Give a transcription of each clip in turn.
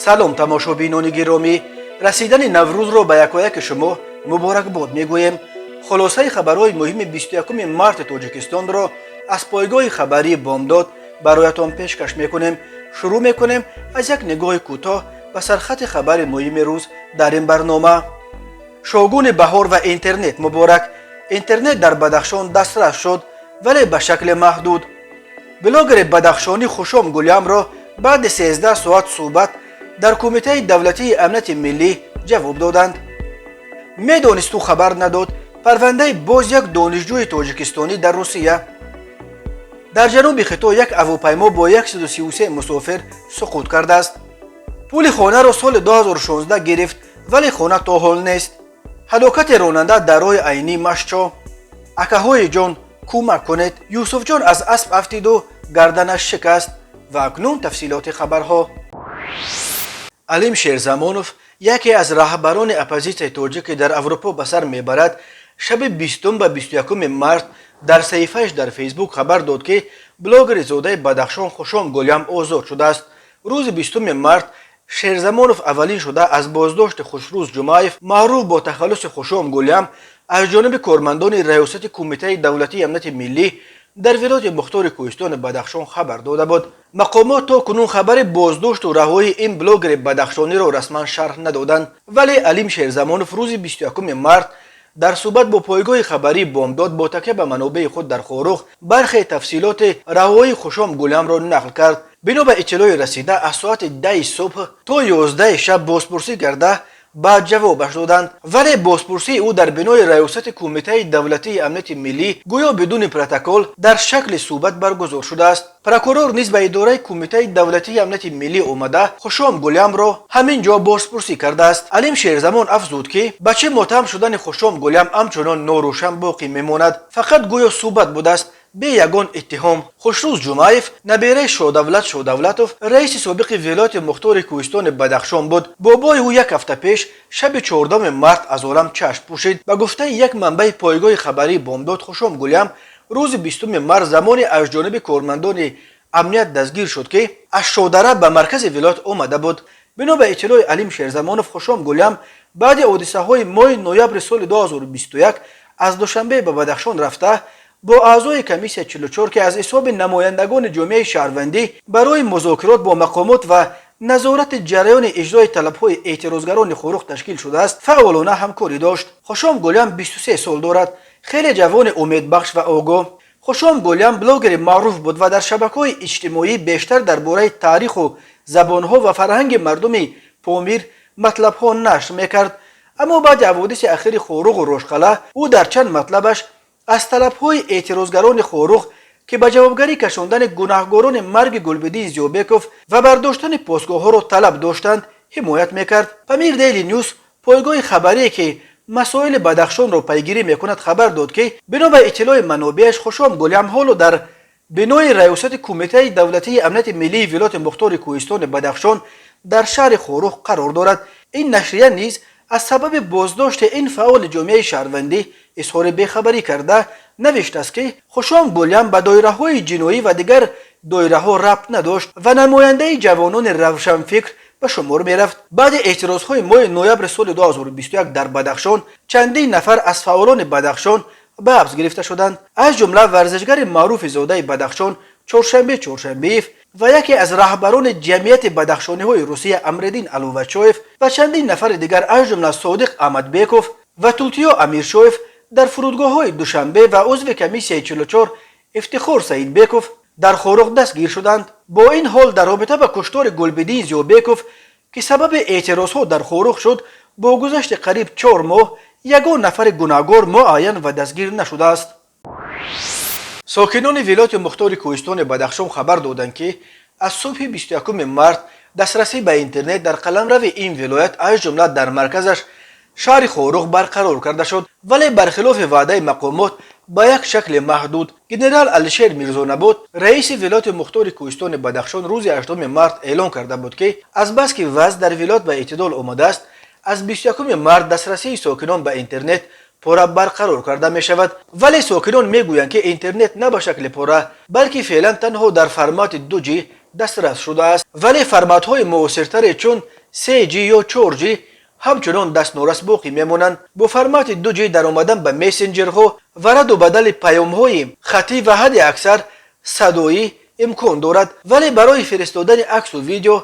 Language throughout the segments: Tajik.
Салом, тамошобинони гиромӣ! Расидани Наврӯзро ба якояки шумо муборакбод мегӯем. Хулосаи хабарҳои муҳими 21 марти Тоҷикистонро аз пойгоҳи хабарии «Бомдод» бароятон пешкаш мекунем. Шурӯъ мекунем аз як нигоҳи кӯтоҳ ба сархати хабари муҳими рӯз дар ин барнома. Шогуни баҳор ва интернет муборак! Интернет дар Бадахшон дастрас шуд, вале ба шакли маҳдуд. Блогери бадахшонӣ Хушом Гулямро баъди 13 соат суҳбат дар Кумитаи давлатии амнияти миллӣ ҷавоб доданд. Медонисту хабар надод: парвандаи боз як донишҷӯи тоҷикистонӣ дар Русия. Дар ҷануби Хитой як ҳавопаймо бо 133 мусофир суқут кардааст. Пули хонаро соли 2016 гирифт, вале хона то ҳол нест. Ҳалокати ронанда дар роҳи Айнӣ Машчо. Акаҳои ҷон, кӯмак кунед! Юсуфҷон аз асп афтиду гарданаш шикаст. Ва акнун тафсилоти хабарҳо. Алим Шерзамонов, яке аз раҳбарони оппозитсияи тоҷик, ки дар Аврупо ба сар мебарад, шаби 20 ба 21 март дар саҳифааш дар Фейсбук хабар дод, ки блогери зодаи Бадахшон Хушом Гулям озод шудааст. Рӯзи 20 март Шерзамонов аввалин шуда аз боздошти Хушрӯз Ҷумаев, маъруф бо тахаллуси Хушом Гулям, аз ҷониби кормандони раёсати Кумитаи давлатии амнияти миллӣ дар вилояти мухтори Кӯҳистони Бадахшон хабар дода буд. Мақомот то кунун хабари боздошту раҳоии ин блогери бадахшониро расман шарҳ надоданд, вале Алим Шерзамонов рӯзи 21 март дар суҳбат бо пойгоҳи хабарии «Бомдод» бо такя ба манобеи худ дар Хоруғ бархе тафсилоти раҳоии Хушом Гулямро нақл кард. Бино ба иттилои расида, аз соати 10-и субҳ то 11-и шаб бозпурсӣ карда, баъд ҷавобаш доданд, вале бозпурсии ӯ дар бинои раёсати Кумитаи давлатии амнияти миллӣ гӯё бидуни протокол дар шакли суҳбат баргузор шудааст. Прокурор низ ба идораи Кумитаи давлатии амнияти миллӣ омада, Хушом Гулямро ҳамин ҷо бозпурсӣ кардааст. Алим Шерзамон афзуд, ки ба чӣ муттаҳам шудани Хушом Гулям ҳамчунон норӯшан боқӣ мемонад, фақат гӯё суҳбат будааст, бе ягон иттиҳом. Хушрӯз Ҷумаев набераи Шодавлат Шодавлатов, раиси собиқи вилояти мухтори Кӯҳистони Бадахшон буд. Бобои ӯ як ҳафта пеш, шаби 14 март, аз олам чашм пӯшид. Ба гуфтаи як манбаи пойгоҳи хабарии «Бомдод», Хушом Гулям рӯзи 20 март замоне аз ҷониби кормандони амният дастгир шуд, ки аз Шодара ба маркази вилоят омада буд. Бино ба иттилои Алим Шерзамонов, Хушом Гулям баъди ҳодисаҳои моҳи ноябри соли 2021 аз Душанбе ба Бадахшон рафта, бо аъзои комиссия 44, ки аз ҳисоби намояндагони ҷомеаи шаҳрвандӣ барои музокирот бо мақомот ва назорати ҷараёни иҷрои талабҳои эътирозгарони Хоруғ ташкил шудааст, фаъолона ҳамкорӣ дошт. Хушом Гулям 23 сол дорад, хеле ҷавони умедбахш ва огоҳ. Хушом Гулям блогери маъруф буд ва дар шабакаҳои иҷтимоӣ бештар дар бораи таъриху забонҳо ва фарҳанги мардуми Помир матлабҳо нашр мекард. Аммо баъди ҳаводиси ахири Хоруғу Рошқала ӯ дар чанд матлабаш аз талабҳои эътирозгарони Хоруғ, ки ба ҷавобгарӣ кашондани гунаҳгорони марги Гулбиддин Зиёбеков ва бардоштани посгоҳҳоро талаб доштанд, ҳимоят мекард. «Памир Дейли Нюс», пойгоҳи хабарие, ки масоили Бадахшонро пайгирӣ мекунад, хабар дод, ки бино ба иттилои манобеаш Хушом Гулям ҳоло дар бинои раёсати Кумитаи давлатии амнияти миллии вилояти мухтори Кӯҳистони Бадахшон дар шаҳри Хоруғ қарор дорад. Ин нашрия низ аз сабаби боздошти ин фаъоли ҷомеаи шаҳрвандӣ изҳори бехабарӣ карда, навиштааст, ки Хушом Гулям ба доираҳои ҷиноӣ ва дигар доираҳо рабт надошт ва намояндаи ҷавонони равшанфикр ба шумор мерафт. Баъди эътирозҳои моҳи ноябри соли 2021 дар Бадахшон чандин нафар аз фаъолони Бадахшон ба ҳабс гирифта шуданд, аз ҷумла варзишгари маъруфи зодаи Бадахшон Чоршанбе Чоршанбеев ва яке аз раҳбарони ҷамъияти бадахшониҳои Русия Амриддин Алувачоев ва чандин нафари дигар, аз ҷумла Содиқ Аҳмадбеков ва Тутиё Амиршоев дар фурудгоҳҳои Душанбе ва узви комиссияи 44 Ифтихор Саидбеков дар Хоруғ дастгир шуданд. Бо ин ҳол, дар робита ба куштори Гулбиддин Зиёбеков, ки сабаби эътирозҳо дар Хоруғ шуд, бо гузашти қариб 4 моҳ ягон нафари гунаҳгор муайян ва дастгир нашудааст. Сокинони вилояти мухтори Кӯҳистони Бадахшон хабар доданд, ки аз субҳи 21 март дастрасӣ ба интернет дар қаламрави ин вилоят, аз ҷумла дар марказаш шаҳри Хоруғ, барқарор карда шуд, вале бархилофи ваъдаи мақомот ба як шакли маҳдуд. Генерал Алишер Мирзонабот, раиси вилояти мухтори Кӯҳистони Бадахшон, рӯзи 8 март эълон карда буд, ки азбаски вазъ дар вилоят ба эътидол омадааст, аз 21 март дастрасии сокинон ба интернет пурра барқарор карда мешавад. Вале сокинон мегӯянд, ки интернет на ба шакли пурра, балки феълан танҳо дар формати 2G Дастрас шудааст, вале форматҳои муосиртаре чун 3G ё 4G ҳамчунон дастнорас боқӣ мемонанд. Бо формати 2G даромадан ба мессенҷерҳо ва раду бадали паёмҳои хаттӣ ва ҳадди аксар садоӣ имкон дорад, вале барои фиристодани аксу видео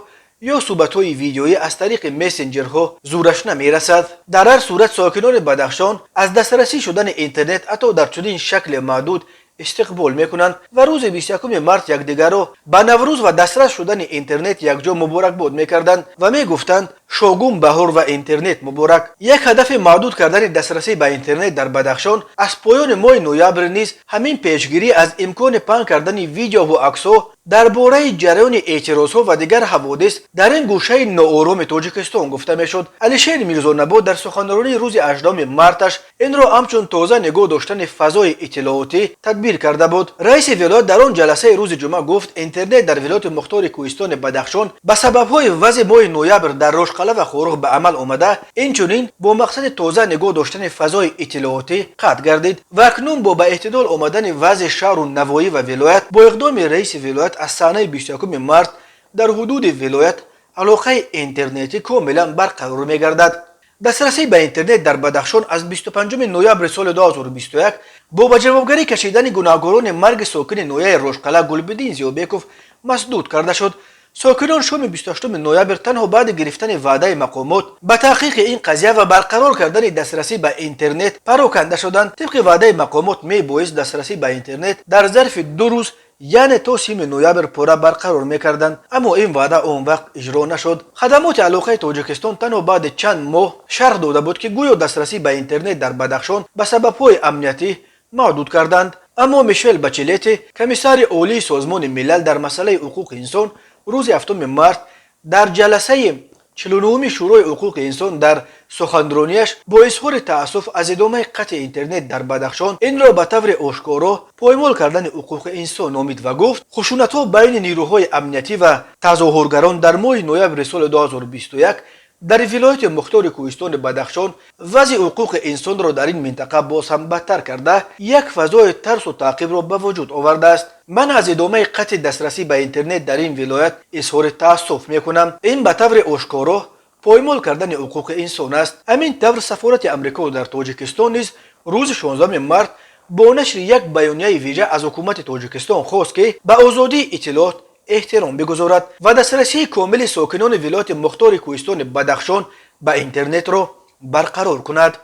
ё суҳбатҳои видеоӣ аз тариқи мессенҷерҳо зӯраш намерасад. Дар ҳар сурат, сокинони Бадахшон аз дастрасӣ шудани интернет ҳатто дар чунин шакли маҳдуд истиқбол мекунанд ва рӯзи 21 март якдигарро ба Наврӯз ва дастрас шудани интернет якҷо муборакбод мекарданд ва мегуфтанд: «Шогун баҳор ва интернет муборак». Як ҳадафи маҳдуд кардани дастрасӣ ба интернет дар Бадахшон аз поёни моҳи ноябр низ ҳамин пешгирӣ аз имкони паҳн кардани видеову аксҳо дар бораи ҷараёни эътирозҳо ва дигар ҳаводис дар ин гӯшаи ноороми Тоҷикистон гуфта мешуд. Алишер Мирзонабот дар суханронии рӯзи 18 марташ инро ҳамчун тоза нигоҳ доштани фазои иттилоотӣ тадбир карда буд. Раиси вилоят дар он ҷаласаи рӯзи ҷумъа гуфт, интернет дар вилояти мухтори кӯҳистони Бадахшон ба сабабҳои вазъи моҳи ноябр дар Рошқала ва Хоруғ ба амал омада, инчунин бо мақсади тоза нигоҳ доштани фазои иттилоотӣ қатъ гардид ва акнун бо ба эътидол омадани вазъи шаҳру навоҳӣ ва вилоят бо иқдоми раиси вилоят аз санаи 21 март дар ҳудуди вилоят алоқаи интернетӣ комилан барқарор мегардад. Дастрасӣ ба интернет дар Бадахшон аз 25 ноябри соли 2021 бо ба ҷавобгарӣ кашидани гунаҳгорони марги сокини ноҳияи Рошқала Гулбиддин Зиёбеков масдуд карда шуд. Сокинон шоми 28 ноябр танҳо баъди гирифтани ваъдаи мақомот ба таҳқиқи ин қазия ва барқарор кардани дастрасӣ ба интернет пароканда шуданд. Тибқи ваъдаи мақомот, мебоист дастрасӣ ба интернет дар зарфи 2 рӯз, яъне то 30 ноябр пурра барқарор мекарданд, аммо ин ваъда он вақт иҷро нашуд. Хадамоти алоқаи Тоҷикистон танҳо баъди чанд моҳ шарҳ дода буд, ки гӯё дастрасӣ ба интернет дар Бадахшон ба сабабҳои амниятӣ маҳдуд карданд. Аммо Мишел Бачелети, комиссари олии Созмони Милал дар масъалаи ҳуқуқи инсон, рӯзи 7 март дар ҷаласаи 49-уми Шӯрои ҳуқуқи инсон дар суханронияш бо изҳори таассуф аз идомаи қатъи интернет дар Бадахшон инро ба таври ошкоро поймол кардани ҳуқуқи инсон номид ва гуфт, хушунатҳо байни нирӯҳои амниятӣ ва тазоҳургарон дар моҳи ноябри соли 2021 дар вилояти мухтори кӯҳистони Бадахшон вазъи ҳуқуқи инсонро дар ин минтақа боз ҳам бадтар карда, як фазои тарсу таъқибро ба вуҷуд овардааст. «Ман аз идомаи қатъи дастрасӣ ба интернет дар ин вилоят изҳори таассуф мекунам. Ин ба таври ошкоро поймол кардани ҳуқуқи инсон аст». Ҳамин тавр, сафорати Амрико дар Тоҷикистон низ рӯзи 16 март бо нашри як баёнияи вижа аз ҳукумати Тоҷикистон хост, ки ба озодии иттилоот эҳтиром бигузорад ва дастрасии комили сокинони вилояти мухтори кӯҳистони Бадахшон ба интернетро барқарор кунад.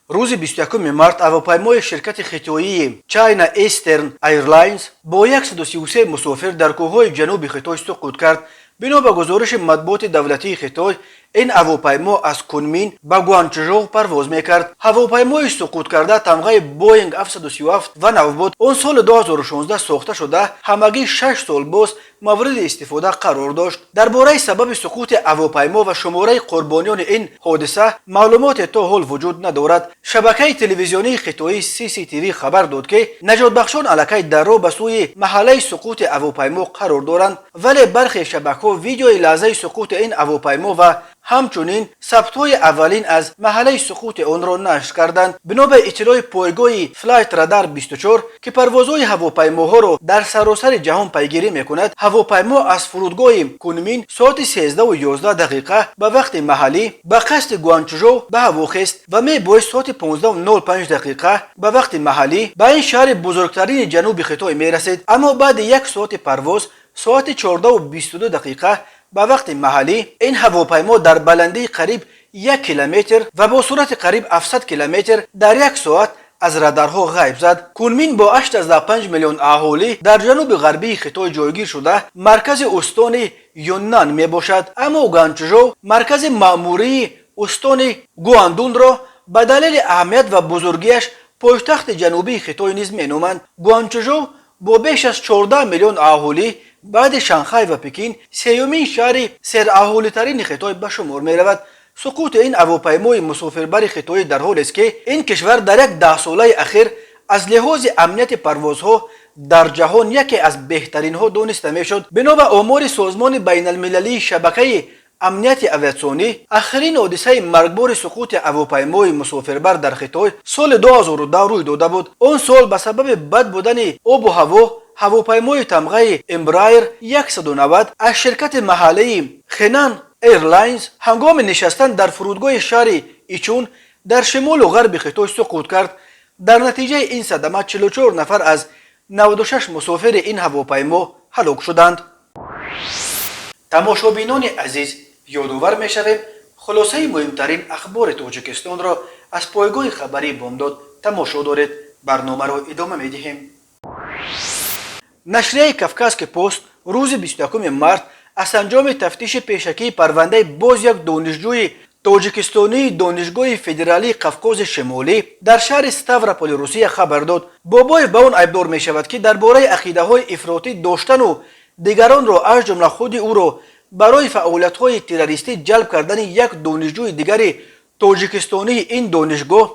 Рӯзи 21 март ҳавопаймои ширкати хитоии China Eastern Airlines бо 133 мусофир дар кӯҳҳои ҷануби Хитой суқут кард. Бино ба гузориши матбуоти давлатии Хитой, ин ҳавопаймо аз Кунмин ба Гуанчжоу парвоз мекард. Ҳавопаймои суқуткарда тамғаи Боинг 737 ва нав буд. Он соли 2016 сохта шуда, ҳамагӣ 6 сол боз мавриди истифода қарор дошт. Дар бораи сабаби суқути ҳавопаймо ва шумораи қурбониёни ин ҳодиса маълумоте то ҳол вуҷуд надорад. Шабакаи телевизионии хитоии CCTV хабар дод, ки наҷотбахшон аллакай дар роҳ ба сӯи маҳаллаи суқути ҳавопаймо қарор доранд, вале бархе шабакаҳо видеои лаҳзаи суқути ин ҳавопаймо ва ҳамчунин сабтҳои аввалин аз маҳаллаи суқути онро нашр карданд. Бино ба иттилои пойгоҳи Flight Radar 24, ки парвозҳои ҳавопаймоҳоро дар саросари ҷаҳон пайгирӣ мекунад, ҳавопаймо аз фурудгоҳи Кунмин соати 13:11 ба вақти маҳаллӣ ба қасди Гуанчжоу ба ҳаво хест ва мебоист соати 15:05 ба вақти маҳаллӣ ба ин шаҳри бузургтарини ҷануби Хитой мерасид. Аммо баъди як соати парвоз, соати 14:22 ба вақти маҳаллӣ, ин ҳавопаймо дар баландии қариб 1 километр ва бо суръати қариб 700 километр дар як соат аз радарҳо ғайб зад. Кунмин бо 8,5 миллион аҳолӣ дар ҷануби ғарбии Хитой ҷойгир шуда, маркази устони Юннан мебошад. Аммо Ганчжоу, маркази маъмурии устони Гуандунро, ба далели аҳамият ва бузургиаш пойтахти ҷанубии Хитой низ меноманд. Гуанчжоу бо беш аз 14 миллион аҳолӣ баъди Шанхай ва Пекин сеюмин шаҳри сераҳолитарини Хитой ба шумор меравад. Суқути ин ҳавопаймои мусофирбари хитоӣ дар ҳолест, ки ин кишвар дар як даҳсолаи ахир аз лиҳози амнияти парвозҳо дар ҷаҳон яке аз беҳтаринҳо дониста мешуд. Бино ба омори Созмони байналмилалии шабакаи амнияти авиатсионӣ, ахирин ҳодисаи маргбори суқути ҳавопаймои мусофирбар дар Хитой соли 2010 рӯй дода буд. Он сол ба сабаби бад будани обу ҳаво. Ҳавопаймои тамғаи Embraer 190 аз ширкати маҳаллии Хенан Airlines ҳангоми нишастан дар фурудгоҳи шаҳри Ичун дар шимолу ғарби Хитой суқут кард. Дар натиҷаи ин садама 44 нафар аз 96 мусофири ин ҳавопаймо ҳалок шуданд. Тамошобинони азиз, ёдовар мешавем, хулосаи муҳимтарин ахбори Тоҷикистонро аз пойгоҳи хабарии Бомдод тамошо доред. Барномаро идома медиҳем. Нашрияи Кавказский пост рӯзи 21 март аз анҷоми тафтиши пешакии парвандаи боз як донишҷӯи тоҷикистонии Донишгоҳи федералии Қавқози Шимолӣ дар шаҳри Ставрополи Русия хабар дод. Бобоев ба он айбдор мешавад, ки дар бораи ақидаҳои ифротӣ доштану дигаронро, аз ҷумла худи ӯро, барои фаъолиятҳои террористӣ ҷалб кардани як донишҷӯи дигари тоҷикистонии ин донишгоҳ,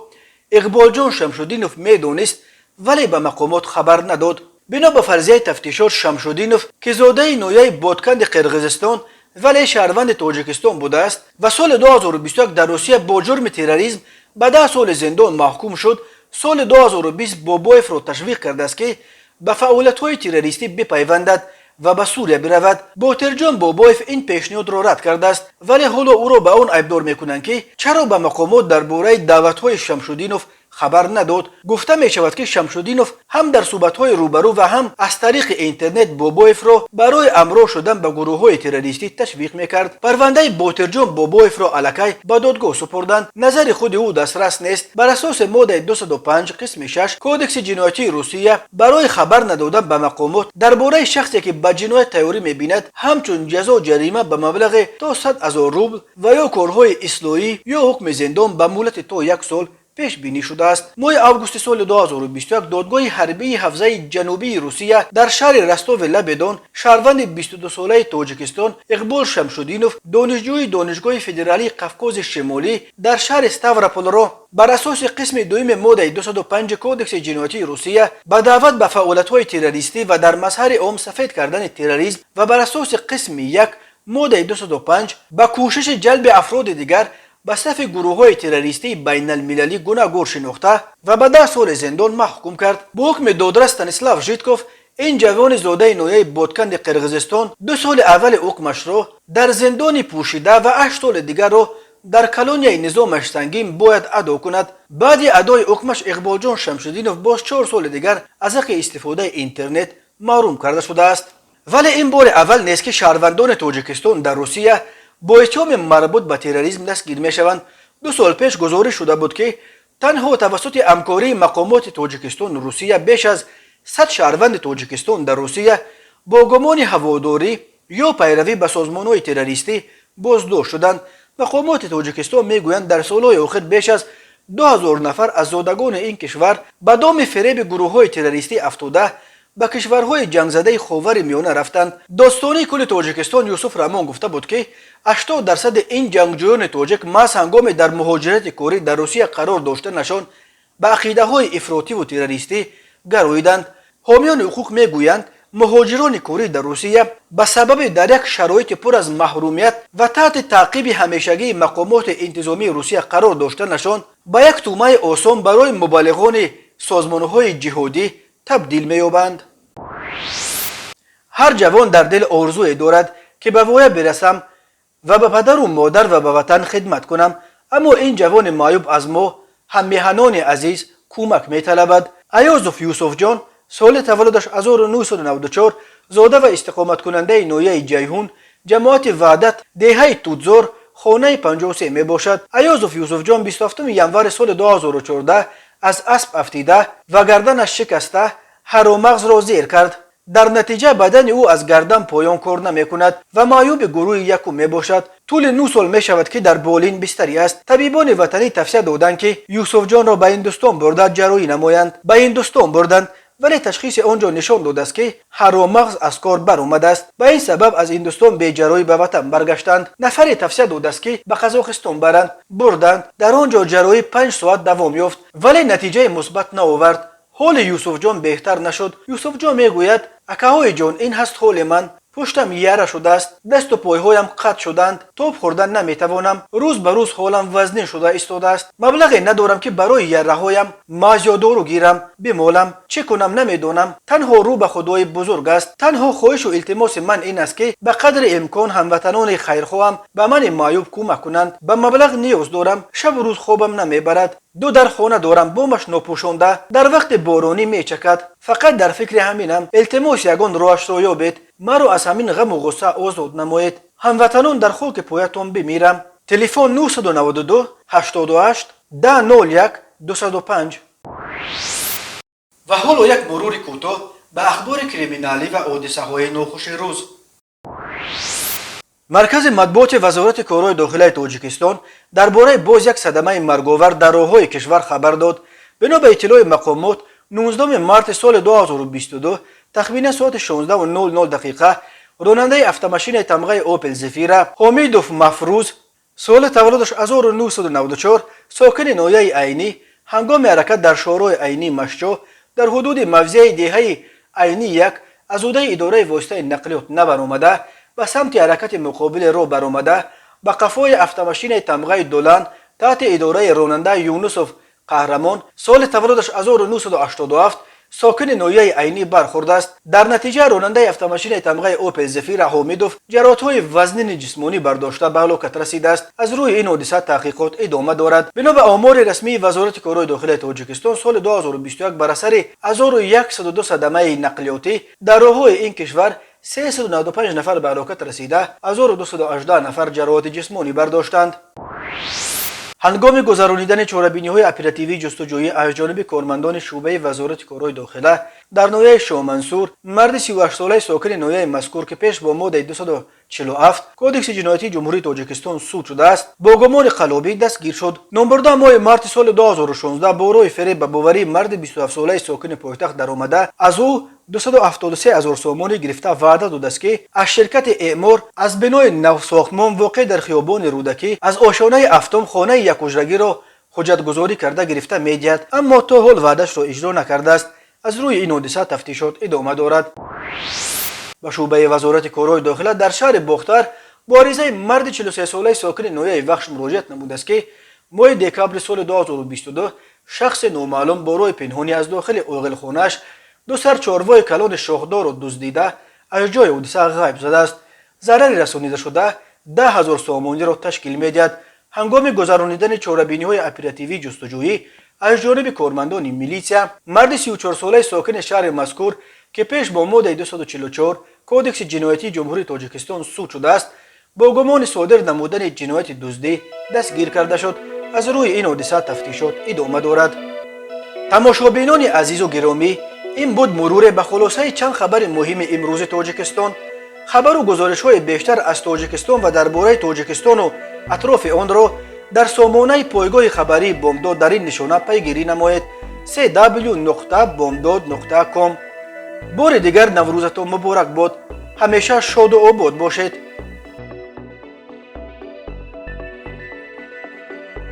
Иқболҷон Шамшуддинов, медонист, вале ба мақомот хабар надод. Бино ба фарзияи тафтишот, Шамшуддинов, ки зодаи ноҳияи Ботканди Қирғизистон, вале шаҳрванди Тоҷикистон будааст ва соли 2021 дар Русия бо ҷурми терроризм ба 10 соли зиндон маҳкум шуд, соли 2020 Бобоевро ташвиқ кардааст, ки ба фаъолиятҳои террористӣ бипайвандад ва ба Сурия биравад. Ботирҷон Бобоев ин пешниҳодро рад кардааст, вале ҳоло ӯро ба он айбдор мекунанд, ки чаро ба мақомот дар бораи даъватҳои Шамшуддинов хабар надод. Гуфта мешавад, ки Шамшуддинов ҳам дар суҳбатҳои рӯбарӯ ва ҳам аз тариқи интернет Бобоевро барои ҳамроҳ шудан ба гурӯҳҳои террористӣ ташвиқ мекард. Парвандаи Ботирҷон Бобоевро аллакай ба додгоҳ супурданд. Назари худи ӯ дастрас нест. Бар асоси моддаи 205 қисми 6 Кодекси ҷиноятии Русия барои хабар надодан ба мақомот дар бораи шахсе, ки ба ҷиноят тайёрӣ мебинад, ҳамчун ҷазо ҷарима ба маблағи то 100 000 рубл ва ё корҳои ислоҳӣ ё ҳукми зиндон ба муҳлати то як сол пешбинӣ шудааст. Моҳи августи соли 2021 додгоҳи ҳарбии ҳавзаи ҷанубии Русия дар шаҳри Ростови лаби Дон шаҳрванди 22-солаи Тоҷикистон Иқбол Шамшуддинов, донишҷӯи Донишгоҳи федералии Қавқози Шимолӣ дар шаҳри Ставрополро, бар асоси қисми дуюми моддаи 205 Кодекси ҷиноятии Русия ба даъват ба фаъолиятҳои террористӣ ва дар мазҳари ом сафед кардани терроризм ва бар асоси қисми 1 моддаи 205 ба кӯшиши ҷалби афроди дигар ба сафи гурӯҳҳои террористии байналмилалӣ гунаҳгор шинохта ва ба 10 соли зиндон маҳкум кард. Бо ҳукми додрас Станислав Житков, ин ҷавони зодаи ноҳияи Ботканди Қирғизистон 2 соли аввали ҳукмашро дар зиндони пӯшида ва 8 соли дигарро дар колонияи низомаш сангин бояд адо кунад. Баъди адои ҳукмаш Иқболҷон Шамшуддинов боз 4 соли дигар аз ҳаққи истифодаи интернет маҳрум карда шудааст. Вале ин бори аввал нест, ки шаҳрвандони Тоҷикистон дар Русия бо иттиҳоми марбут ба терроризм дастгир мешаванд. 2 сол пеш гузориш шуда буд, ки танҳо тавассути ҳамкории мақомоти Тоҷикистону Русия беш аз 100 шаҳрванди Тоҷикистон дар Русия бо гумони ҳаводорӣ ё пайравӣ ба созмонҳои террористӣ боздошт шуданд. Мақомоти Тоҷикистон мегӯянд, дар солҳои охир беш аз 2000 нафар аз зодагони ин кишвар ба доми фиреби гурӯҳҳои террористӣ афтода, ба кишварҳои ҷангзадаи Ховари Миёна рафтанд. Додситонии кулли Тоҷикистон Юсуф Раҳмон гуфта буд, ки 80% ин ҷангҷӯёни тоҷик маҳз ҳангоме дар муҳоҷирати корӣ дар Русия қарор доштанашон ба ақидаҳои ифротиву террористӣ гароиданд. Ҳомиёни ҳуқуқ мегӯянд, муҳоҷирони корӣ дар Русия ба сабаби дар як шароити пур аз маҳрумият ва таҳти таъқиби ҳамешагии мақомоти интизомии Русия қарор доштанашон ба як тӯъмаи осон барои мубаллиғони созмонҳои ҷиҳодӣ табдил меёбанд. Ҳар ҷавон дар дил орзуе дорад, ки ба воя бирасам ва ба падару модар ва ба ватан хидмат кунам. Аммо ин ҷавони маъюб аз мо, ҳаммеҳанони азиз, кӯмак металабад. Аёзов Юсуфҷон, соли таваллудаш 1994, зода ва истиқоматкунандаи ноҳияи Ҷайҳун, ҷамоати Ваҳдат, деҳаи Тутзор, хонаи 53 мебошад. Аёзов Юсуфҷон 27 январи соли 2014 аз асп афтида ва гарданаш шикаста, ҳаромағзро зер кард. Дар натиҷа бадани ӯ аз гардан поён кор намекунад ва маъюби гурӯҳи якум мебошад. Тӯли 9 сол мешавад, ки дар болин бистарӣ аст. Табибони ватанӣ тавсия доданд, ки Юсуфҷонро ба Ҳиндустон бурда ҷарроҳӣ намоянд. Ба Ҳиндустон бурданд, вале ташхиси он ҷо нишон додааст, ки ҳаромағз аз кор баромадааст. Ба ин сабаб аз Ҳиндустон беҷарроҳӣ ба ватан баргаштанд. Нафаре тавсия додааст, ки ба Қазоқистон баранд. Бурданд. Дар он ҷо ҷарроҳӣ 5 соат давом ёфт, вале натиҷаи мусбат наовард. Ҳоли Юсуфҷон беҳтар нашуд. Юсуфҷон мегӯяд: «Акаҳои ҷон, ин ҳаст ҳоли ман. Пуштам яра шудааст, дасту пойҳоям қатъ шуданд, тоб хӯрдан наметавонам. Рӯз ба рӯз ҳолам вазнин шуда истодааст. Маблағе надорам, ки барои яраҳоям мазь ё дору гирам, бимолам. Чӣ кунам, намедонам. Танҳо рӯ ба Худои бузург аст. Танҳо хоҳишу илтимоси ман ин аст, ки ба қадри имкон ҳамватанони хайрхоҳам ба мани маъюб кӯмак кунанд. Ба маблағ ниёз дорам. Шабу рӯз хобам намебарад. Ду дар хона дорам, бомаш нопӯшонда, дар вақти боронӣ мечакад. Фақат дар фикри ҳаминам. Илтимос, ягон роҳашро ёбед, маро аз ҳамин ғаму ғусса озод намоед. Ҳамватанон, дар хоки поятон бимирам. Телефон 992 88 10 01 205. Ва ҳоло як мурури кӯтоҳ ба ахбори криминалӣ ва ҳодисаҳои нохуши рӯз. Маркази матбуоти Вазорати корҳои дохилаи Тоҷикистон дар бораи боз як садамаи марговар дар роҳҳои кишвар хабар дод. Бино ба иттилои мақомот, 19 марти соли 2022 тахминан соати 16:00 дақиқа ронандаи автомашинаи тамғаи «Опел Зефира» Ҳомидов Мафрӯз, соли таваллудаш 1994, сокини ноҳияи Айнӣ, ҳангоми ҳаракат дар шоҳроҳи Айнӣ Машчо дар ҳудуди мавзеи деҳаи Айнӣ 1 аз ҳудуди идораи воситаи нақлиёт набаромада, ба самти ҳаракати муқобили роҳ баромада, ба қафои автомашинаи тамғаи «Долан» таҳти идораи ронанда Юнусов Қаҳрамон, соли таваллудаш 1987, сокини ноҳияи Айнӣ бархӯрдааст. Дар натиҷа ронандаи автомашинаи тамғаи «Опел Зефира» Ҳомидов ҷароҳатҳои вазнини ҷисмонӣ бардошта, ба ҳалокат расидааст. Аз рӯи ин ҳодиса таҳқиқот идома дорад. Бино ба омори расмии Вазорати корҳои дохилаи Тоҷикистон, соли 2021 бар асари 1102 садамаи нақлиётӣ дар роҳҳои ин кишвар 395 нафар ба ҳалокат расида, 1218 нафар ҷароҳати ҷисмонӣ бардоштанд. Ҳангоми гузаронидани чорабиниҳои оперативии ҷустуҷӯӣ аз ҷониби кормандони шӯъбаи Вазорати корҳои дохила дар ноҳияи Шоҳмансур, марди 38-солаи сокини ноҳияи мазкур, ки пеш бо моддаи 247 Кодекси ҷиноятии Ҷумҳурии Тоҷикистон суд шудааст, бо гумони қаллобӣ дастгир шуд. Номбурда моҳи марти соли 2016 бо роҳи фиреб ба боварии марди 27-солаи сокини пойтахт даромада, аз ӯ 273 ҳазор сомонӣ гирифта, ваъда додааст, ки аз ширкати Эъмор аз бинои навсохтмон, воқеъ дар хиёбони Рӯдакӣ, аз ошёнаи ҳафтум хонаи якҳуҷрагиро ҳуҷҷатгузорӣ карда гирифта медиҳад, аммо то ҳол ваъдашро иҷро накардааст. Аз рӯи ин ҳодиса тафтишот идома дорад. Ба шӯъбаи Вазорати корҳои дохила дар шаҳри Бохтар бо аризаи марди 43-солаи сокини ноҳияи Вахш муроҷиат намудааст, ки моҳи декабри соли 2022 шахси номаълум бо роҳи пинҳонӣ аз дохили оғилхонааш ду сар чорвои калони шохдорро дуздида, аз ҷои ҳодиса ғайб задааст. Зарари расонидашуда 10 000 сомониро ташкил медиҳад. Ҳангоми гузаронидани чорабиниҳои оперативии ҷустуҷӯӣ аз ҷониби кормандони милитсия, марди 34-солаи сокини шаҳри мазкур, ки пеш бо моддаи 244 Кодекси ҷиноятии Ҷумҳурии Тоҷикистон суд шудааст, бо гумони содир намудани ҷинояти дуздӣ дастгир карда шуд. Аз рӯи ин ҳодиса тафтишот идома дорад. Тамошобинони азизу гиромӣ, ин буд муруре ба хулосаи чанд хабари муҳими имрӯзи Тоҷикистон. Хабару гузоришҳои бештар аз Тоҷикистон ва дар бораи Тоҷикистону атрофи онро дар сомонаи пойгоҳи хабарии Бомдод дар ин нишона пайгирӣ намоед: cw.bomdod.com. Бори дигар Наврӯзатон муборак бод! Ҳамеша шоду обод бошед.